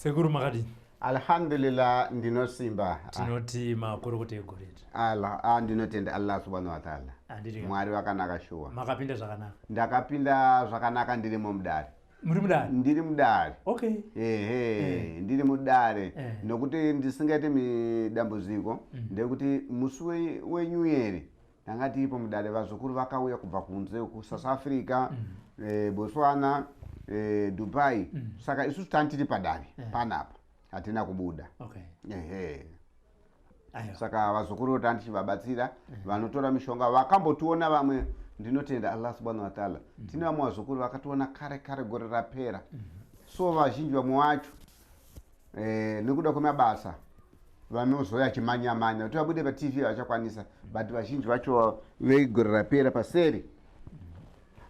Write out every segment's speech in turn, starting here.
Sekuru, makadini? Alhamdulillah, ndinosimba. Tinoti makorokota egoreta. Allah, ah, ndinotenda Allah subhanahu wa ta'ala. Handiti? Mwari vakanaka shuwa. Makapinda zvakanaka? Ndakapinda zvakanaka, ndirimo mudare. Muri mudare? Ndiri mudare. Okay. Ehe, ndiri mudare. Nokuti ndisingaite midambudziko ndekuti musi wenew year ndanga tiripo mudare. Vazukuru vakauya kubva kunze kuSouth Africa, Botswana, Dubai. Saka isusu tani tiri padare panapa, hatina kubuda. Ehe. Saka vazukuru tani tichivabatsira, vanotora mishonga, vakambotiona vamwe. Ndinotenda Allah subhanahu wataala, tine vamwe vazukuru vakationa kare kare gore rapera. So vazhinji vamwe vacho nekuda kwemabasa vanozoya chimanyamanya kuti vabude paTV vachakwanisa, but vazhinji vacho vegore rapera paseri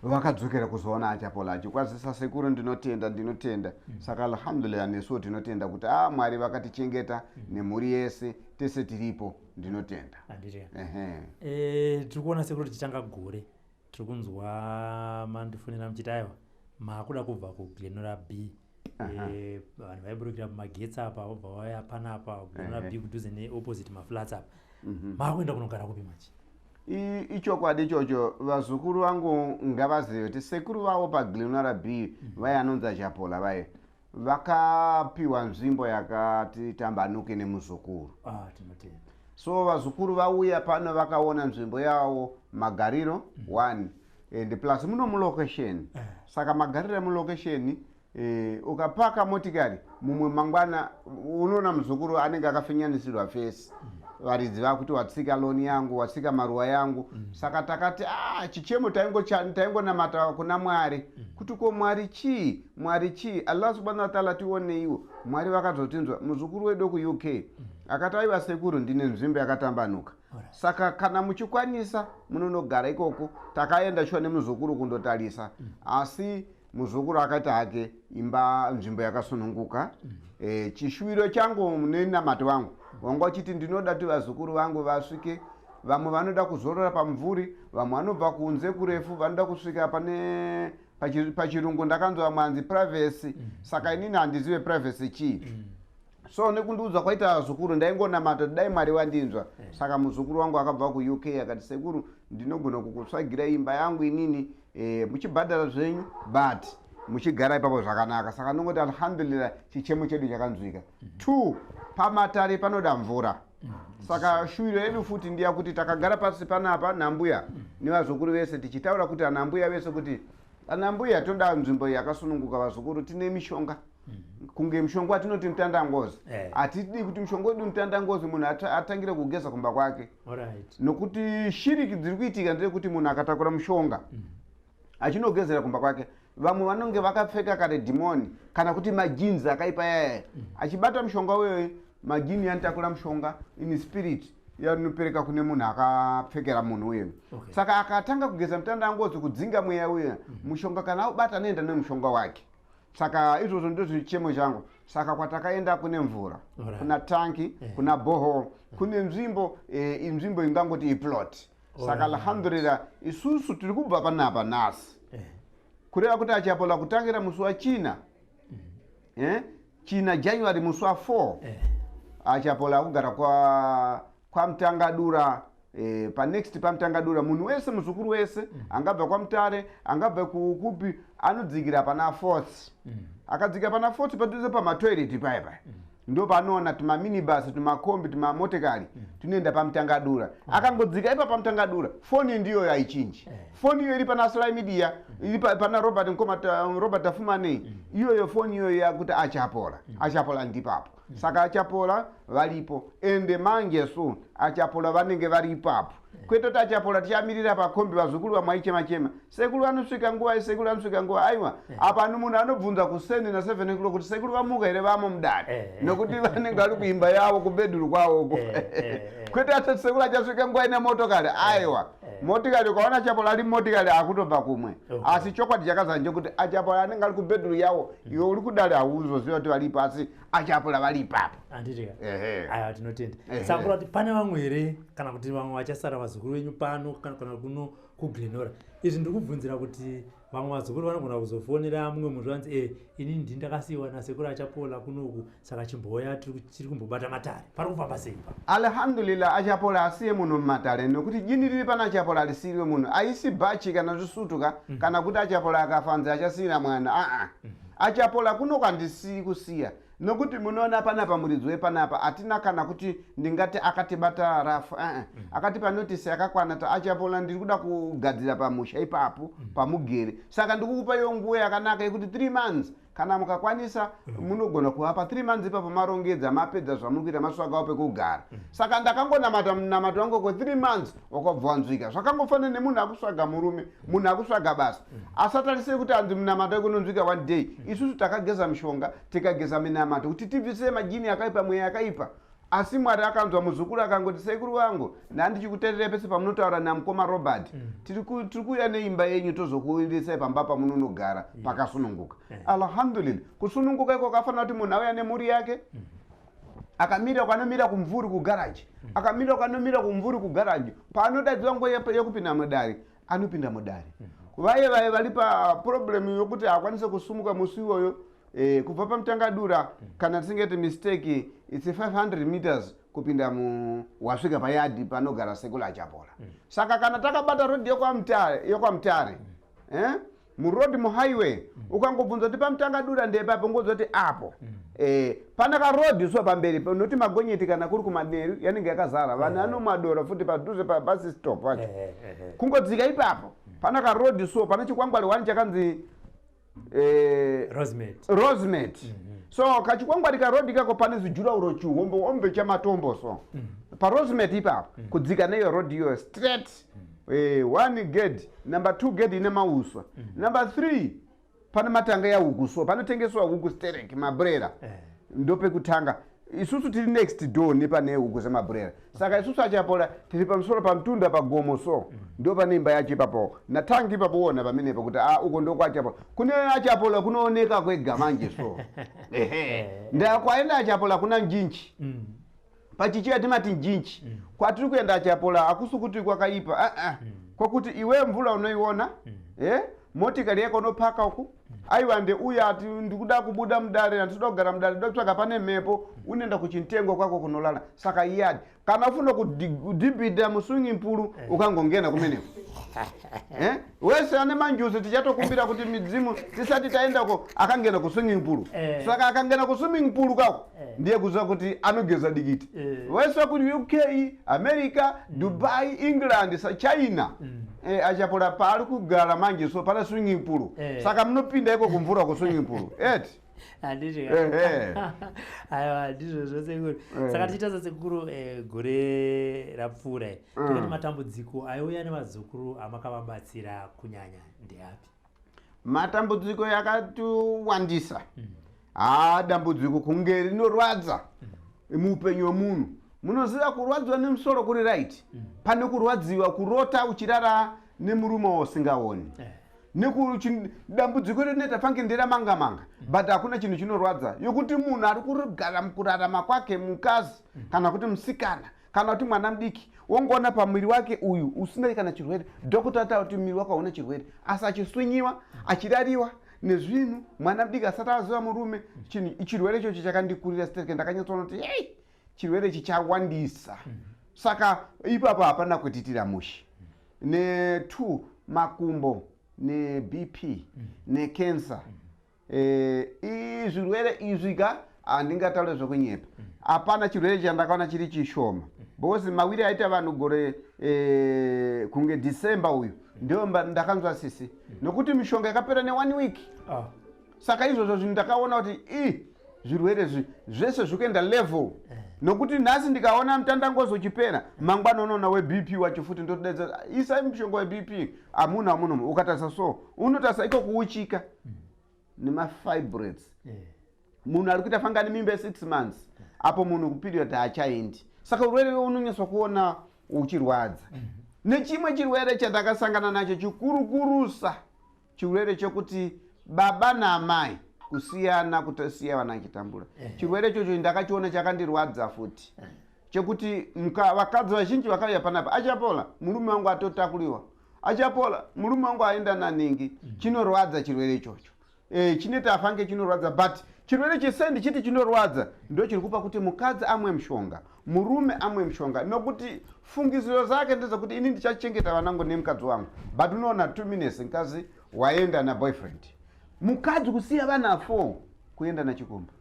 vakadzokera kuzoona Achapola achikwazisa sekuru. Ndinotenda, ndinotenda. Saka alhamdulillah, nesuwo tinotenda kuti a Mwari vakatichengeta nemhuri yese, tese tiripo, ndinotenda. Handiti? Ehe. Tiri kuona sekuru, tichitanga gore tiri kunzwa mandifonera muchiti aiwa, maakuda kubva kuGlen Norah B. Vanhu vaiburukira pamagetsi apa, vobva vauya panapa Glen Norah B, kudhuze neopposite maflats apa. Maakuenda kunogara kupi manje? Ichokwadi ichocho. Vazukuru vangu ngavazive kuti sekuru vavo paGlen Norah B vai anonzi Achapola, vai vakapiwa nzvimbo yakati tambanuke nemuzukuru. Ah, tinotenda. So vazukuru vauya pano, vakaona nzvimbo yavo, magariro one and plus muno mulocation. Saka magariro emulocation, ukapaka motikari mumwe mangwana unoona muzukuru anenge akafinyanisirwa fence, varidzi vakuti watsika lawn yangu, watsika maruwa yangu. Saka takati ah, chichemo taingonamata kuna Mwari kuti ko Mwari chii, Mwari chii, Allah subhanahu wataala tioneiwo. Mwari vakazotinzwa. Muzukuru wedu kuUK akati aiwa sekuru, ndine nzvimbo yakatambanuka. Saka kana muchikwanisa munonogara ikoko. Takaenda shuwa nemuzukuru kundotarisa, asi muzukuru akaita hake imba, nzvimbo yakasununguka. Chishuwiro changu nenamato wangu wanga uchiti ndinoda kuti vazukuru vangu vasvike. Vamwe vanoda kuzorora pamumvuri, vamwe vanobva kunze kurefu, vanoda kusvika pane pachirungu ndakanzwa vamwe hanzi privacy. Saka inini handizive privacy chii. So nekundiudza kwaita vazukuru, ndaingonamata kuti dai Mwari wandinzwa. Saka muzukuru wangu akabva kuUK akati, "Sekuru, ndinogona kukutsvagira imba yangu inini, muchibhadhara zvenyu but muchigara ipapo zvakanaka." Saka ndongoti alhamdulillah, chichemo chedu chakanzwika. Two, pamatare panoda mvura. Saka shuwiro yedu futi ndiya kuti takagara pasi panapa nambuya nevazukuru vese, tichitaura kuti anambuya vese, kuti anambuya, toda nzvimbo yakasununguka. Vazukuru tine mishonga, kunge mushonga watinoti mutandangozi. Hatidi kuti mushonga wedu mutandangozi munhu atangire kugeza kumba kwake, nokuti shiriki dziri kuitika ndeyekuti munhu akatakura mushonga achinogezera kumba kwake, vamwe vanonge vakapfeka kare dhimoni kana kuti majinzi akaipa yaya. Achibata mushonga uyoyo, majini anotakura mushonga in spirit yanopereka kune munhu akapfekera munhu uyoyo. Saka akatanga kugeza mutandangozi kudzinga mweya uyoyo, mushonga kana aubata anoenda nemushonga wake. Saka izvozvo ndo zvichemo changu. Saka kwatakaenda kune mvura, kuna tanki, kuna borehole, kune nzvimbo, inzvimbo ingangoti iplot. Saka alhamdulillah, isusu tiri kubva panapa nhasi, kureva kuti Achapola kutangira musi waChina, China January musi wa4, Achapola akugara kwaMutangadura, panext paMutangadura. Munhu wese, muzukuru wese angabva kwaMutare, angabva kupi, anodzikira pana Fourth. Akadzika pana Fourth padhuze pamatoireti paya paya, ndo panoona tumaminibus, tumakombi, tumamotikari tunoenda paMutangadura. Akangodzika ipa paMutangadura, foni ndiyo haichinji. Foni iyo iri pana Sly Media, iri pana Robert Nkoma, Robert Tafumanei, iyoyo foni iyoyo yakuti Achapola, Achapola ndipapo. Saka Achapola varipo, ende manje so Achapola vanenge vari ipapo, kwete kuti Achapola tichamirira pakombi. Vazukuru vamwe aichema chema, "Sekuru vanosvika nguva, sekuru vanosvika nguva." Aiwa, apa munhu anobvunza kuseni na7 o'clock kuti sekuru vamuka here, vamo mudare, nokuti vanenge vari kuimba yavo kubedhuru kwavoko. Kwete ati sekuru achasvika nguva ine motokari. Aiwa, motikari ukaona Achapola ari motikari, akutobva kumwe. Asi chokwadi chakazara ndechekuti Achapola anenge ari kubedhuru yavo. Iwe uri kudare, hauzoziva kuti varipo, asi Achapola vari ipapo. Handiti ka? Ehe. Aiwa, tinotenda. Ehe. Saka kureva kuti pane vamwe here kana kuti vamwe vachasara vazukuru venyu pano kana kuno? kuGlenora. Izvi ndiri kubvunzira kuti vamwe vazukuru vanogona kuzofonera mumwe munhu vanzi e ini ndini ndakasiyiwa nasekuru Achapola kunoku, saka chimbouya tiri kumbobata matare. Pari kufamba sei pa? Alhamdulillah, Achapola asiye munhu mumatare, nekuti jini riri pana Achapola alisiriwe munhu. Aisi bhachi kana zvisutuka kana kuti Achapola akafanzi achasiyira mwana. Aa, Achapola kuno kwandisiri kusiya, nokuti munoona panapa muridzi wepanapa hatina kana kuti ndingati akatibata rafu. Aa, akatipa notice yakakwana ta Achapola, ndiri kuda kugadzira pamusha ipapo pamugere, saka ndikukupa iyo nguva yakanaka yekuti 3 months. Kana mukakwanisa, munogona kuvapa 3 months ipapo, marongedza, mapedza zvamuri kuita, masvagawo pekugara. Saka ndakangonamata munamato wangu ko 3 months, wakabva wanzwika. Zvakangofanana nemunhu akusvaga murume, munhu akusvaga basa, asatarisei kuti anzi munamato wekunonzwika one day. Isusu takageza mishonga, tikageza minamato kuti tibvise majini akaipa, mweya yakaipa, asi Mwari akanzwa. Muzukuru akangoti, "Sekuru vangu, ndandichikuteerera pese pamunotaura namukoma Robert. Tiri kuuya neimba yenyu, tozokuendesai pamba pamunonogara pakasununguka." Alhamdulillah, kusununguka iko kafanira kuti munhu auya nemhuri yake, akamira kwanomira kumvuri kugaraji, akamira kwanomira kumvuri kugaraji, paanodaidzwa nguva yekupinda mudare, anopinda mudare. Vaye vaye vari paproblem yokuti haakwanise kusumuka musi iwoyo, kubva paMutangadura, kana tisingati mistake, it's 500 meters kupinda mu wasvika payadhi panogara sekuru Achapola. Saka kana takabata rodhi yekwaMutare, eh? Murodhi, muhighway, ukangobvunza kuti paMutangadura ndepapo, ngodza kuti apo pana karodhi so pamberi noti magonyeti kana kuri kumanheru yanenge yakazara vanhu anomadora futi padhuze pabus stop pacho. Kungodzika ipapo pana karodhi so, pane chikwangwari wani chakanzi Rosemet. Rosemet. So kachikwangwari karodhi kako, pane zijurauro chihombe hombe chamatombo. So parosemet ipapo, kudzika neiyo rodhi iyoyo straight, one gate, number two gate ine mauswa, number three pane matanga yahuku, so panotengeswa huku sterek, mabroiler. Ndopekutanga. Isusu tiri next door nepane huku dzemabroiler. Saka isusu Achapola tiri pamusoro pamtunda pagomo, so ndo pane imba yacho ipapo natangi ipapo. Wona pamenepo kuti a uko ndokwaAchapola. Kune Achapola kunooneka kwega manje. So ehe, ndakwaenda Achapola kuna njinji. Pachichiya timati njinji. Kwatiri kuenda Achapola hakusi kuti kwakaipa, aa, kwakuti iwe mvura unoiona, motikari yako unopaka uku. Aiwa, ndeuya ati ndikuda kubuda mudare, handitoda kugara mudare, ndoda kutsvaga pane mhepo, unoenda kuchintengo kwako kunolala. Saka iyadi kana ufuna kudhibhidha muswimming pool, ukangongena kumeneko, eh? Wese ane manjuzi tichatokumbira kuti midzimu tisati taendako akangena kuswimming pool. Saka akangena kuswimming pool kako, ndiye kuziva kuti anogeza dikiti. Wese kuti UK, America, Dubai, England, China, Achapola paari kugara manje, so pana swimming pool. Saka munopinda iko kumvura kuswimming pool eti. Handizvo? Ehe. Aiwa, ndizvozvo sekuru. Saka tichiita sasekuru, gore rapfuura, tikati matambudziko aiuya nevazukuru amakavabatsira kunyanya ndeapi? Matambudziko yakatiwandisa. Haa, dambudziko kunge rinorwadza muupenyu hwemunhu, munoziva kurwadziwa nemusoro kuri right, pane kurwadziwa kurota uchirara nemurume wausingaoni. Dambudziko rinoita fange nderamanga manga, but hakuna chinhu chinorwadza yokuti munhu ari kugara mukurarama kwake, mukazi kana kuti musikana kana kuti mwana mudiki, wongoona pamwiri wake uyu usina kana chirwere, dhokota ataura kuti muviri wako hauna chirwere, asi achiswinyiwa, achirariwa nezvinhu, mwana mudiki asati aziva murume. Chinhu chirwere ichocho chakandikurira stereke. Ndakanyatsoona kuti hei, chirwere ichi chawandisa. Saka ipapo hapana kutitira mushe ne2 makumbo neBP necancer. Zvirwere izvi ka, handingataure zvokunyepa, hapana chirwere chandakaona chiri chishoma, because mawiri aita vanhu gore, kunge December uyu, ndio ndakanzwa sisi nokuti mishonga yakapera neone week. Saka izvozvo zvinhu ndakaona kuti i zvirwere zvese zviri kuenda level, nokuti nhasi ndikaona mutandangozi uchipera, mangwana unoona weBP wacho futi, ndotodaidza, "Isai mushonga weBP." Hamuna muno. Ukatarisa so, unotarisa iko kuuchika nemafibroids, munhu ari kuita fangani mimba ye6 months apo munhu kuperiod haachaendi. Saka urwere unonyatsa kuona uchirwadza. Nechimwe chirwere chandakasangana nacho chikurukurusa, chirwere chekuti baba naamai kusiyana, kutosiya vana achitambura. Chirwere ichocho ndakachiona chakandirwadza futi, chekuti vakadzi vazhinji vakauya panapa, "Achapola, murume wangu atotakuriwa." Achapola, murume wangu aenda naningi. Chinorwadza chirwere ichocho. Chinoita afange chinorwadza, but chirwere chese ndichiti chinorwadza ndo chiri kupa kuti mukadzi amwe mushonga, murume amwe mushonga, nokuti fungiziro zake ndezekuti ini ndichachengeta vanangu nemukadzi wangu. But unoona 2 minutes mukadzi waenda naboyfriend, mukadzi kusiya vana 4 kuenda nachikomba,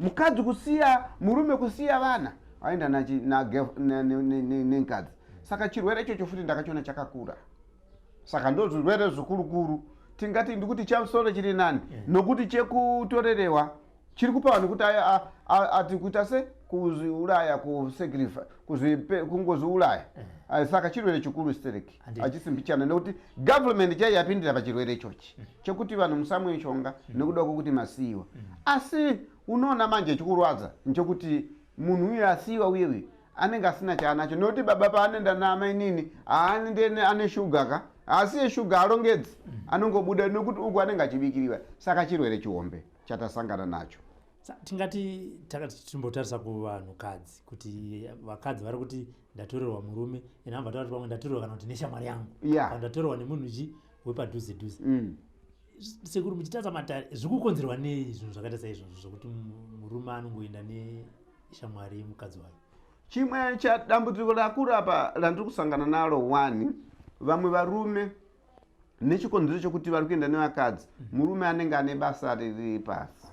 mukadzi kusiya murume, kusiya vana waenda nemukadzi. Saka chirwere ichocho futi ndakachiona chakakura. Saka ndo zvirwere zvikurukuru tingati ndikuti chamusoro chiri nani, nokuti chekutorerewa chiri kupa vanhu kuti ati kuita se kuzviuraya, kusacrifice, kungozviuraya. Saka chirwere chikuru stereki. Hachisimbichana nekuti government chai yapindira pachirwere ichochi chekuti vanhu musamwe mishonga nekuda kwokuti masiyiwa. Asi unoona manje chikurwadza nchekuti munhu uyu asiyiwa uye uyu anenge asina chaanacho, nokuti baba paanoenda naamainini haanende ane shuga ka, asiye shuga arongedzi, anongobuda nekuti uku anenge achibikiriwa. Saka chirwere chihombe chatasangana nacho. Tingati takati timbotarisa kuvanhukadzi, kuti vakadzi vari kuti ndatorerwa murume, ende vamva taura kuti pamwe ndatorerwa kana kuti neshamwari yangu, kana ndatorerwa nemunhu chi wepadhuze dhuze. Sekuru, muchitarisa matare, zviri kukonzerwa nei zvinhu zvakaita saizvozvo zvokuti murume anongoenda neshamwari yemukadzi wake? Chimwe chadambudziko rakurapa randiri kusangana naro, one, vamwe varume nechikonzero chokuti vari kuenda nevakadzi, murume anenge ane basa riri pasi,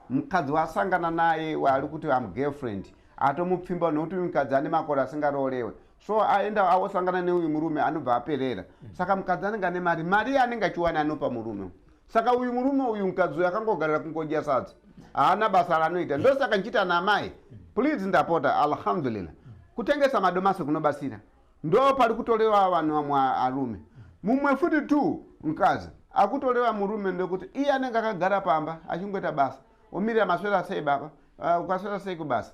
mukadzi waasangana naye waari kuti am girlfriend atomupfimba, nokuti uyu mukadzi ane makore asingaroorewe, so aenda awosangana neuyu murume anobva aperera. Saka mukadzi anenge ane mari, mari yaanenge achiwana anopa murume. Saka uyu murume uyu, mukadzi uyu akangogarira kungodya sadza, haana basa raanoita. Ndosaka nchiita naamai, please, ndapota, alhamdulillah, kutengesa madomasi kunobatsira. Ndo pari kutorewa vanhu vamwe arume. Mumwe futi tu mukadzi akutorewa murume ndekuti iye anenge akagara pamba achingoita basa, omirira maswera sei baba, ukaswera sei kubasa.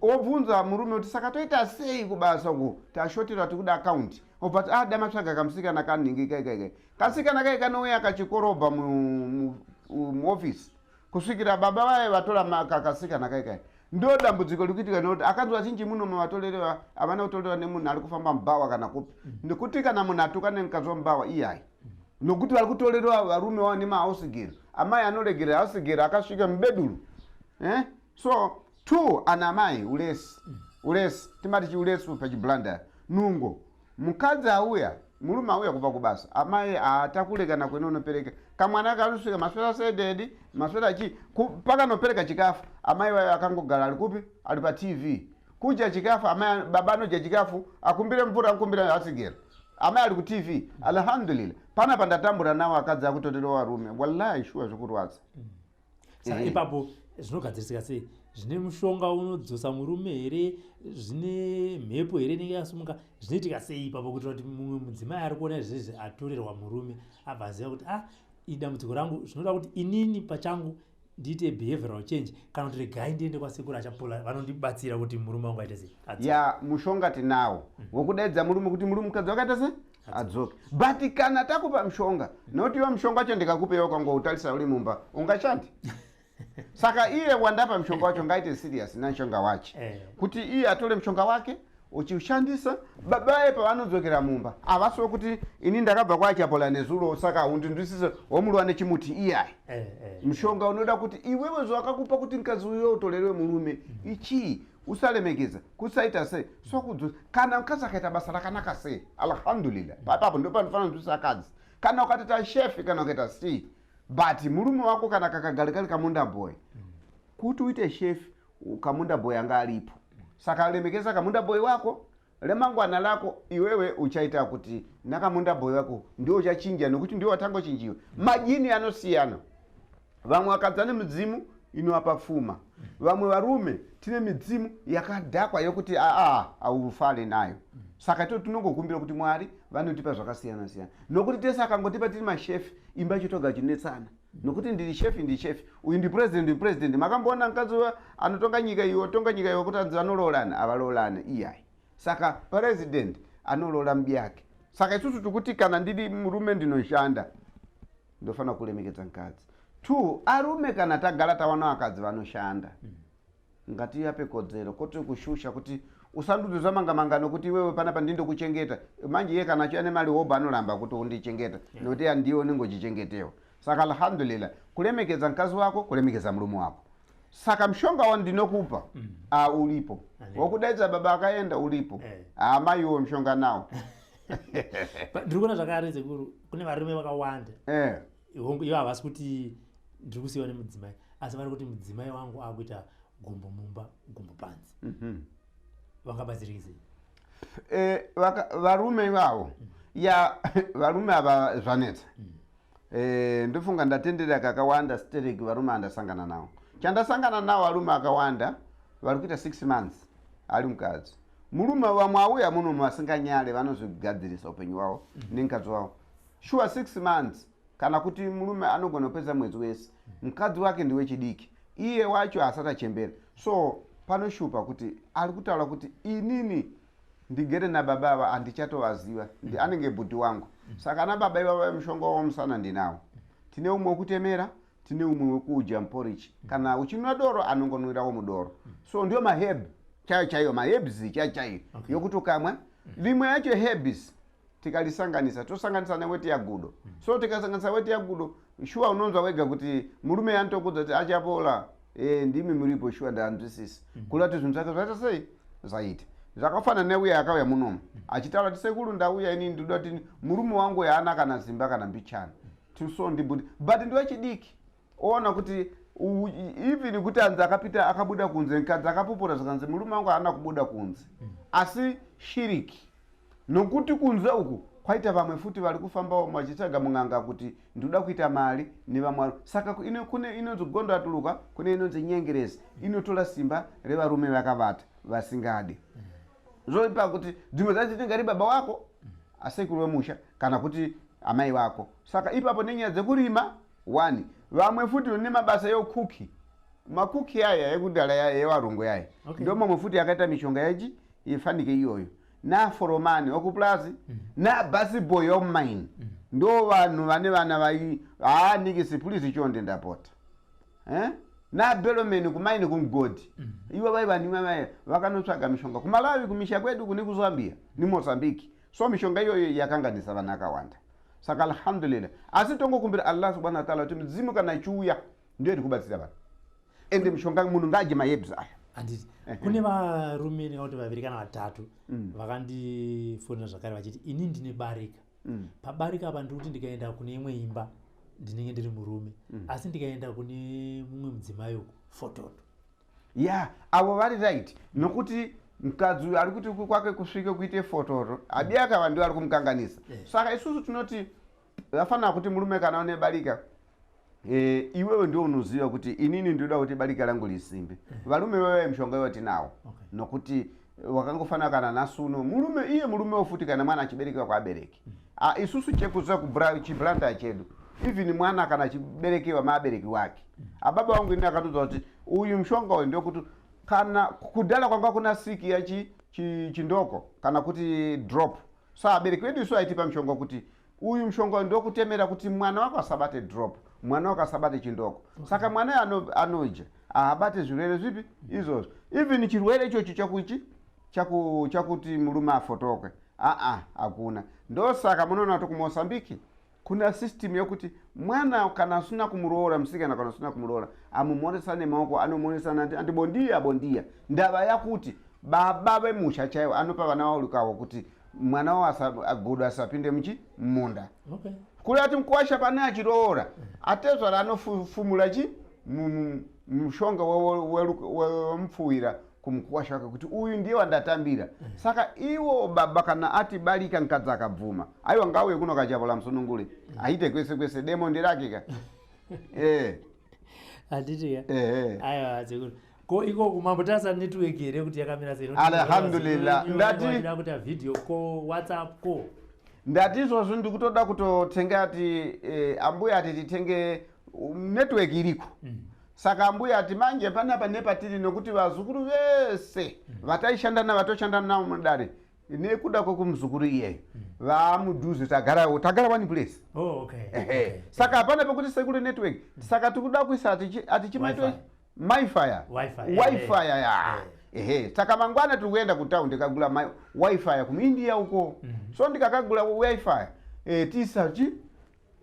Obvunza murume kuti saka toita sei kubasa uku, tashotera, tikuda akaunti. Obva ti ah, damatsvaga kamusikana kanhingi kaikaikai, kasikana kai kanouya kachikorobha muofisi kusvikira baba vaye vatora kasikana kaikai. Ndo dambudziko riri kuitika, nekuti akanzwa zhinji muno mavatorerewa havana kutorewa nemunhu ari kufamba mubhawa kana kupi, nekuti kana munhu atuka nemukadzi wamubhawa iyai, nokuti vari kutorerewa varume wavo nemahouse amai anoregerera house akasvika mubeduru, eh? So two, ana mai ulesi, ulesi timati chiulesi pachiblandaya nungo. Mukadzi auya, murume auya kubva kubasa, amai haatakure kana kuenda unopereka kamwana kanosvika, maswera sei daddy, maswera chi, pakanopereka chikafu, amai vayo akangogara ari kupi, ari paTV kudya chikafu. Amai, baba anodya chikafu, akumbire mvura, akumbira hasigera, amai ari kuTV. Alhamdulillah, panapa ndatambura nawo akadzi akutoterewa varume, wallahi, shuwa zvikurwadza. Saka ipapo zvinogadzirisika sei? Zvine mushonga unodzosa murume here? Zvine mhepo here inenge yasumuka? Zvinoitika sei ipapo kuitira kuti mumwe mudzimai ari kuona izvezvi atorerwa murume abva aziva kuti ah, idambudziko rangu, zvinoda kuti inini pachangu ndiite behavioral change, kana kuti regai ndiende kwasekuru Achapola vanondibatsira kuti murume wangu aite sei? Adzoke. Ya, mushonga tinawo wokudaidza murume kuti murume, mukadzi wakaita se adzoke. But kana takupa mushonga, nokuti iwe mushonga wacho ndikakupa iwe ukangoutarisa uri mumba ungashandi. Saka iye wandapa mushonga wacho ngaite serious namushonga wache, kuti iye atore mushonga wake uchiushandisa. Baba vaye pavanodzokera mumba havasiwo kuti ini ndakabva kwaAchapola nezuro, saka undindwisise womuruwa nechimuti iyai. Mushonga unoda kuti iwewe zvakakupa kuti mukadzi uyo utorerewe murume ichii, usalemekeza, kusaita sei, so kudzosa. Kana mukadzi akaita basa rakanaka sei, alhamdulillah, papapo ndo panofanira kunzwisa akadzi. Kana ukatoita chef, kana ukaita sei, but murume wako kana kakagara kari kamunda boy, kuti uite chef kamunda boy anga aripo, saka lemekeza kamunda boy wako. Remangwana lako iwewe uchaita kuti nakamunda boy wako ndio uchachinja, nekuti ndio watangochinjiwa. Majini anosiyana. Vamwe vakadzi nemidzimu inovapa pfuma, vamwe varume tine midzimu yakadhakwa yokuti aa haufale nayo. Saka to tinongokumbira kuti Mwari vanotipa zvakasiyana siyana, nokuti tese akangotipa tiri mashefi, imba chitoga chinetsana, nokuti ndiri chef, ndi chef, uyu ndi president, ndi president. Makamboona mukadzi anotonga nyika iwe, otonga nyika iwe, kuti anzi vanoloolana? Havaloolane iyai. Saka president anoloola mubiyake. Saka isusu tikuti kana ndiri murume ndinoshanda, ndofanira kuremekedza mukadzi. Two, arume kana tagara tawana vakadzi vanoshanda, ngativape kodzero, kwete kushusha kuti Usandudze zvamanga manga nokuti iwewe panapa ndindokuchengeta. Manje iye kana achiuya nemari hobho anoramba kuti undichengeta nokuti ya ndiwe unenge uchichengetewa. Saka alhamdulillah, kuremekedza mukadzi wako, kuremekedza murume wako. Saka mushonga wandinokupa a uripo. Wokudaidza baba akaenda uripo. Amaiwo mushonga nawo. Ndiri kuona zvakare sekuru, kune varume vakawanda. Hongu, ivo havasi kuti ndiri kusiyiwa nemudzimai, asi vari kuti mudzimai wangu akuita gumbo mumba, gumbo panze. Vangabatsirike sei? Varume ivavo ya varume ava zvanetsa. Ndofunga ndatendera kakawanda stereki varume andasangana navo. Chandasangana navo, varume akawanda vari kuita 6 months ari mukadzi. Murume vamwe auya muno vasinganyare, vanozvigadzirisa upenyu hwavo nemukadzi wavo. Sure, 6 months kana kuti murume anogona kupedza mwedzi wese, mukadzi wake ndewechidiki, iye wacho asati achembera. So panoshupa kuti ari kutaura kuti inini ndigere nababa ava, handichatovaziva, anenge bhudhi wangu. Saka ana baba ivava, mushonga wamusana ndinawo. Tine umwe wekutemera, tine umwe wekudya muporridge. Kana uchinwa doro, anongonwirawo mudoro. So ndiyo maherb chaiyo chaiyo, maherbs chaiyo chaiyo, yokuti ukamwa rimwe yacho herbs, tikalisanganisa, tosanganisa neweti yagudo. So tikasanganisa weti yagudo, shuwa unonzwa wega kuti murume anotokudza kuti achapola. Ndimi muripo, shuwa ndanzwisisa kula kuti zvinhu zvake zvaita sei, zvaita zvakafanana neuya akauya munomu achitaura kuti, "Sekuru, ndauya inini, ndinoda kuti murume wangu yaana kana simba kana mbichana." So ndibuti, but ndiwechidiki, oona kuti even kuti anzi akapita, akabuda kunze, mukadzi akapupura zvikanzi murume wangu haana kubuda kunze, asi shiriki, nokuti kunze uku kwaita vamwe futi vari kufambawo vachitsvaga mung'anga kuti ndinoda kuita mari nevamwe. Saka kune inonzi gondo atuluka, kune inonzi nyengerezi inotora simba revarume vakavata vasingadi. Zvoipa kuti dzimwe dzacho tingari baba wako, asekuru wemusha, kana kuti amai vako. Saka ipapo nenyaya dzekurima one, vamwe futi nemabasa ekuki, makuki aya ekudhara yaya yevarungu yaya, ndo mamwe futi akaita mishonga yachi ifanike iyoyo, naforomani okuplazi, nabusboy yomumaini. Ndo vanhu vane vana vai haanikisi, please chonde ndapota, eh? Nabellowman kumaini, kumugodhi, ivo vai vanhu vaya vakanotsvaga mishonga kuMalawi, kumisha kwedu kune kuZambia neMozambique. So mishonga iyoyo yakanganisa vanhu akawanda. Saka alhamdulillah, asi tongokumbira Allah subhanahu wa taala kuti mudzimu kana ichiuya ndiyo iri kubatsira vanhu, ende mishonga munhu ngaadye maherbs aya. Handiti kune varume ndingauti vaviri kana vatatu vakandifonera zvakare vachiti, "Ini ndine barika. Pabarika apa ndiri kuti ndikaenda kune imwe imba ndinenge ndiri murume, asi ndikaenda kune mumwe mudzimai uku fototo." Ya, avo vari right, nokuti mukadzi uyu ari kuti kwake kusvike kuite fotoro, abi akava ndiwo ari kumukanganisa. Saka isusu tinoti vafanira kuti murume kana une barika, iwewe ndio unoziva kuti inini ndinoda kuti barika rangu risimbe. Varume vevai mishonga iwo tinawo, nokuti wakangofanira kana nhasi uno murume iye murumewo futi kana mwana achiberekewa kuabereki. Ah, isusu chekuziva chibranda chedu, even mwana kana achiberekewa maabereki wake, ababa vangu ini akatodza kuti uyu mushonga uyu ndokuti kana kudhara kwanga kuna siki yachi chindoko kana kuti drop. So abereki vedu isu aitipa mushonga kuti uyu mushonga uyu ndokutemera kuti mwana wako asabate drop, mwana wako asabate chindoko. Saka mwana anodya haabate zvirwere zvipi izvozvo, even chirwere ichocho chakuchi chakuti murume afotokwe, aa hakuna. Ndosaka munoona kuti kuMozambiki kuna system yekuti mwana kana asina kumuroora, musikana kana asina kumuroora, amumhoresana nemaoko, anomuonesana ati bondia bondia. Ndava yakuti baba vemusha chaivo anopa vana vaurikawo kuti mwana wavo agodo asapinde muchi mumunda. Kuri ati mukuwasha pane achiroora, atezvara anofumura chi mushonga wemupfuwira kumukuwasha wake kuti uyu ndiye wandatambira. Saka iwo baba kana ati barika, mukadzi akabvuma, aiwa, ngauye kuno kachavola musunungure, aite kwese kwese, demo nderake ka. Handiti ya? Aiwa sekuru, ko iko kumambotarisa network here kuti yakamira sei? Alhamdulillah. Ndati kuita video call, WhatsApp call. Ndati izvozvo ndikutoda kutotenga ati ambuya ati titenge network iriko. Saka ambuya ati manje panapa nepatiri, nokuti vazukuru vese vataishanda navo, vatoshanda navo mudare, nekuda kwekumuzukuru iyeyo vamudhuze, tagara tagara one place. Saka hapana pekuti sekuru network. Saka tikuda kuisa atichimaito Wi-Fi. Mifire. Wi-Fi, Wi-Fi ya. Ehe, saka mangwana tiri kuenda kutown, ndikagula ma wifi kumuindia uko. So ndikakagula wifi, tiisa chi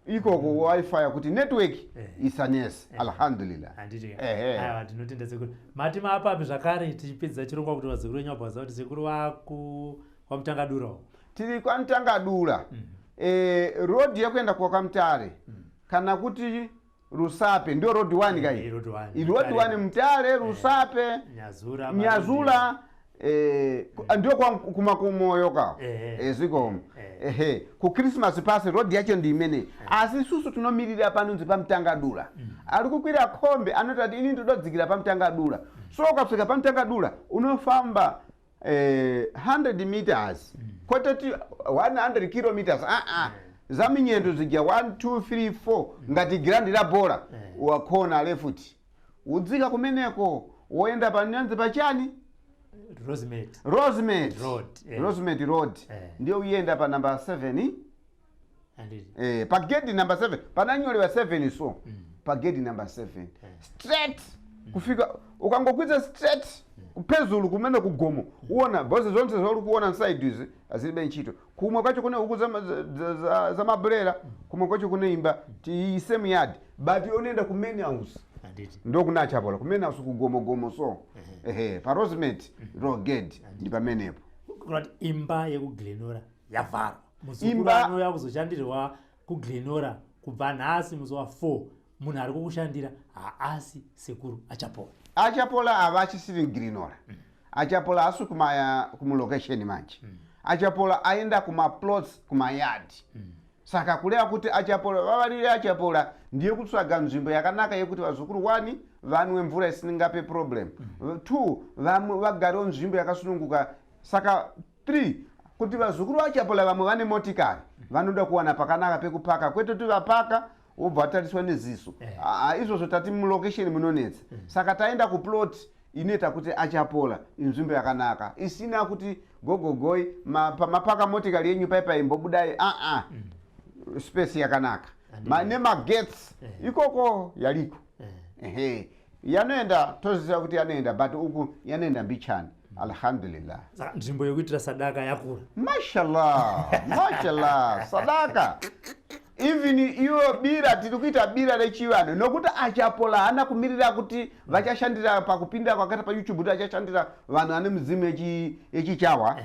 ikoko wifi kuti network isanese. Alhamdulillah. Handiti? Ehe. Aiwa, tinotenda sekuru. Mati maapapi zvakare tichipedza chirongwa, kuti vazukuru venyu vabvaza kuti sekuru vaku kwaMutangadura uko? Tiri kwaMutangadura. Road yekuenda kwaKamutare kana kuti Rusape ndio road 1 kai. Road one. Road 1, Mutare, Rusape, Nyazura. Nyazura, ndio kwa kumakumoyo ka. Zikomo. Ehe, ku Christmas pasi road yacho ndi imene, asi isusu tinomirira panonzi paMutangadura. Ari kukwira kombe anoti ati ini ndododzikira paMutangadura. So ukasvika paMutangadura unofamba 100 meters, kwete 100 kilometers, ah, zaminyendo zija 1 2 3 4 ngati girandi la bora. Wakona left, udzika kumeneko, woenda panyanzi pachani? Rosemate. Rosemate Road, eh. Rosemate Road. Ndiyo uyenda pa number 7. Handiti? Pa gate number 7 pananyolewa 7, so pa gate number 7 straight kufika, ukangokwidza straight kuphezulu kumene kugomo, uona bhozi zonse zvauri kuona inside izi azilibe ntchito. Kumwe kwacho kune huku za mabulera, kumwe kwacho kune imba ti same yard, but unoenda ku main house. Handiti? Ndokuna Achapola ku main house kugomogomo. So ehe, pa Rosemate Road gate ndi pamenepo. Kurati imba yekuGlenora yavharwa, muzukuru anouya kuzoshandirwa kuGlenora kubva nhasi musi wa4, munhu ari kukushandira haasi sekuru Achapola. Achapola havachisiri Glenora. Achapola asi kumaya kumulokesheni manje. Achapola aenda kumaplots, kumayard. Saka kureva kuti Achapola vavarire, Achapola ndiye kutsvaga nzvimbo yakanaka yekuti vazukuru 1 vanwe mvura isingape problem, 2 vamwe vagarewo nzvimbo yakasununguka, saka 3 kuti vazukuru vaChapola vamwe vane motikari, vanoda kuwana pakanaka pekupaka, kwete kuti vapaka wobva watariswa neziso. Ah, izvozvo tati mulokesheni munonetsa. Saka taenda kuplot inoita kuti Achapola inzvimbo yakanaka isina kuti gogogoi pamapaka motikari yenyu paipa imbobudai, aa, space yakanaka. Nemagetsi ikoko yaliko. Ehe, yanoenda, toziva kuti yanoenda, but uku yanoenda mbichani, alhamdulillah. Saka nzvimbo yekuitira sadaka yakura. Mashallah, mashallah. Sadaka, even iyo bira, tiri kuita bira rechivanhu nokuti Achapola haana kumirira kuti vachashandira pakupinda kwakaita paYouTube kuti achashandira vanhu vane midzimu yechichawa.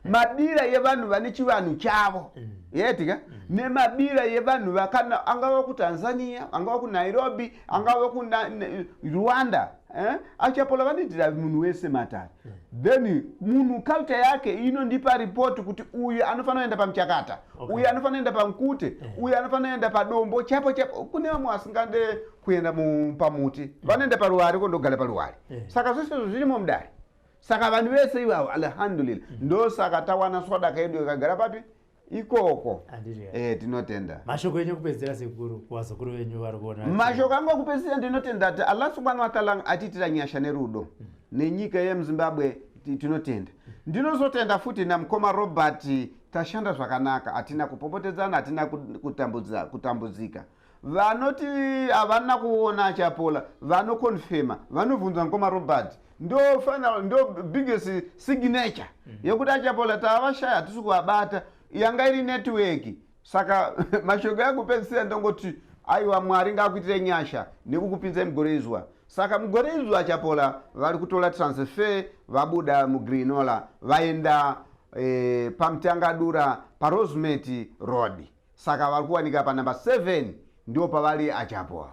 Mabira yevanhu vane chivanhu chavo yetika, nemabira yevanhu vakana angava kuTanzania, angava kuNairobi, angava kuRwanda, eh? Achapola vanoitira munhu wese matare. Then munhu culture yake inondipa ripoti kuti uyu anofanira kuenda pamuchakata, uyu anofanira kuenda pamukute, uyu anofanira kuenda padombo chapo chapo. Kune vamwe vasingade kuenda pamuti, vanoenda paruware, kondogara paruware. Saka zvese izvo zvirimo mudare. Saka vanhu vese ivavo, alhamdulillah, ndosaka tawana swadaka yedu yakagara papi ikoko. Handiti? Tinotenda. Mashoko enyu ekupedzisira, sekuru, kuvazukuru venyu vari kuona. Mashoko angu ekupedzisira, ndinotenda kuti Allah subhanahu wataala atiitira nyasha nerudo nenyika yemuZimbabwe. Tinotenda. Ndinozotenda futi namukoma Robert, tashanda zvakanaka, hatina kupopotedzana, hatina kutambudzika. Vanoti havana kuona Achapola vanokonfema, vanobvunza mukoma Robert, ndo final, ndo biggest signature yekuti Achapola tavashaya, hatisi kuvabata, yanga iri network. Saka mashoko ekupedzisira ndongoti aiwa, Mwari ngaakuitire nyasha nekukupinzai mugore izwa. Saka mugore izwa Achapola vari kutora transfer, vabuda muGlenora, vaenda paMutangadura paRosemate Road. Saka vari kuwanika panumber 7, ndio pavari Achapola.